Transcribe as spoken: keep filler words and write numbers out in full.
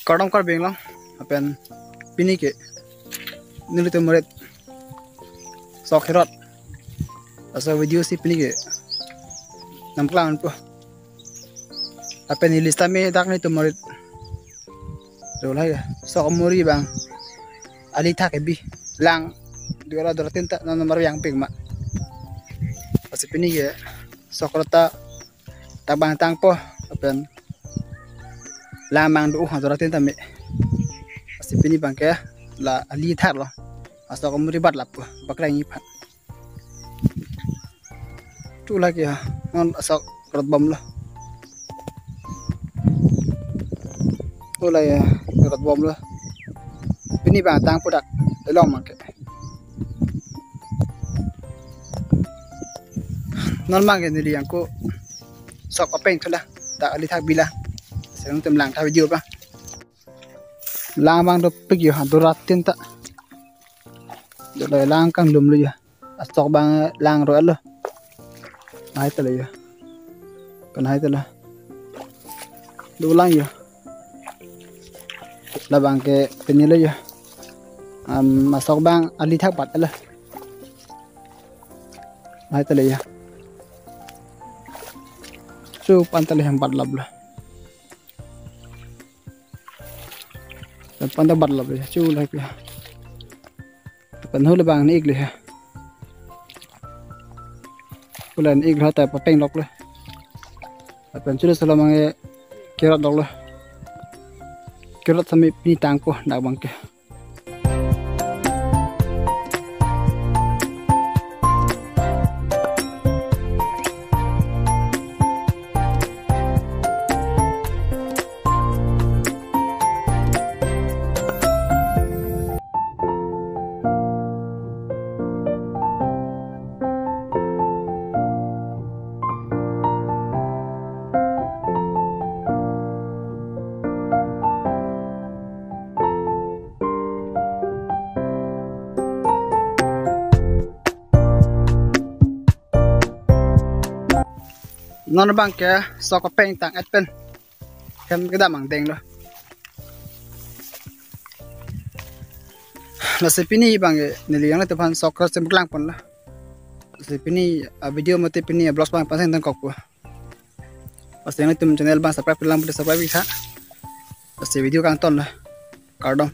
Kardom Karbi Anglong, lapen pini ke nelitum arit sok herot. Laso video si pini ke nangpaklang po. Lapen neli sitame dak nelitum arit, do lahai ya, sok amuri abang ali thak kebi, lang dua ra dua ra tin ta non mar yang pik ma. Lasi pini ke sok rot ta dak abang tangpo, lapen lang abang do uh dua ra tin ta me. Lasi pini abang ke la ali thak lo, asok amuri bat lap po, bakleng iphan. Tu lagi ya, non asok rot bom lo. Tu lagi ya, rot bom lo. Pini abang tangpo dak, elong abang ke. Non abang ke neli yang ko sok apeng thula, dak ali thak bi la. Lasi nangtum lang tha video abang. Lang abang dopik yo, dua ra tin ta. Dolo lang kanglum lo yo. Asok abang lang ro lo. Lahai ta lo yo. Pen lahai ta lo. Dolang yo. Labang ke pini lo yo. Am, asok abang ali thak bat lo. Lahai ta lo yo. Chupan ta lo yang bat lap lo. Chupan ta bat lap lo yo. Chu lahai ke. Lapen hula abang ni ik lo ya. Hula ni ik lo ta papeng lok lo. Lapen chulo solo abang ke kerot lok lo. Kerot sitame pini tangpo dak abang ke. Non abang ke sok apeng tang-et pen hem kedam angdeng lo. Lasi pini abang ke neli yang nelitum aphan sok rot si nangpaklang pon lo. Lasi pini a-video mate pini a-vlogs abang panseng tangkok po. Lasi nelitum channel abang subscribe lang pute subscribe ik tha. Lasi video kangton lo. Kardom.